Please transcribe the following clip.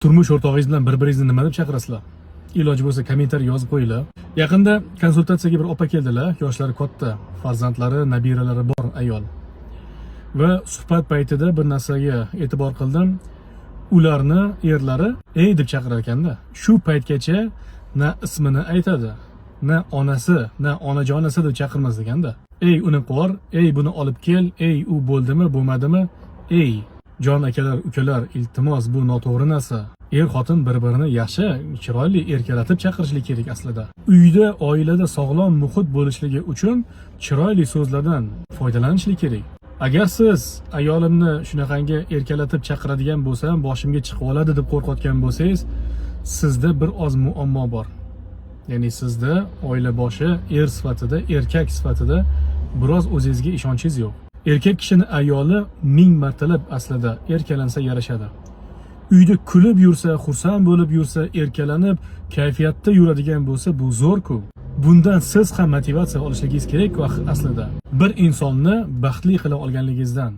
Turmush o'rtog'ingiz bilan bir biringizni nima deb chaqirasizlar? Iloji bo'lsa, kommentariy yozib qo'yinglar. Yaqinda konsultatsiyaga bir opa keldilar, yoshlari katta, farzandlari, nabiralari bor ayol. Va suhbat paytida bir narsaga e'tibor qildim. Ularni erlari "ey" deb chaqirar ekanda. Shu paytgacha na ismini aytadi, na onasi, na onajonisi deb chaqirmas ekanda. "Ey, uni qor, ey, buni olib kel, ey, u bo'ldimi, bo'lmadimi, ey." Jon akalar, ukalar, iltimos, bu noto'g'ri narsa. Er xotin bir birini yaxshi, chiroyli erkalatib chaqirishlik kerak aslida. Uyda, oilada sog'lom muhit bo'lishligi uchun chiroyli so'zlardan foydalanishlik kerak. Agar siz ayolimni shunaqangi erkalatib chaqiradigan bo'lsam, boshimga chiqib oladi deb qo'rqayotgan bo'lsangiz, sizda bir oz muammo bor. Ya'ni sizda oila boshi, er sifatida, erkak sifatida biroz o'zingizga ishonchingiz yo'q. Erkak kishini ayoli ming martalab aslida erkalansa yarashadi. Uyda kulib yursa, xursand bo'lib yursa, erkalanib, kayfiyatda yuradigan bo'lsa, bu zo'r-ku. Bundan siz ham motivatsiya olishligingiz kerak aslida. Bir insonni baxtli qila olganligingizdan.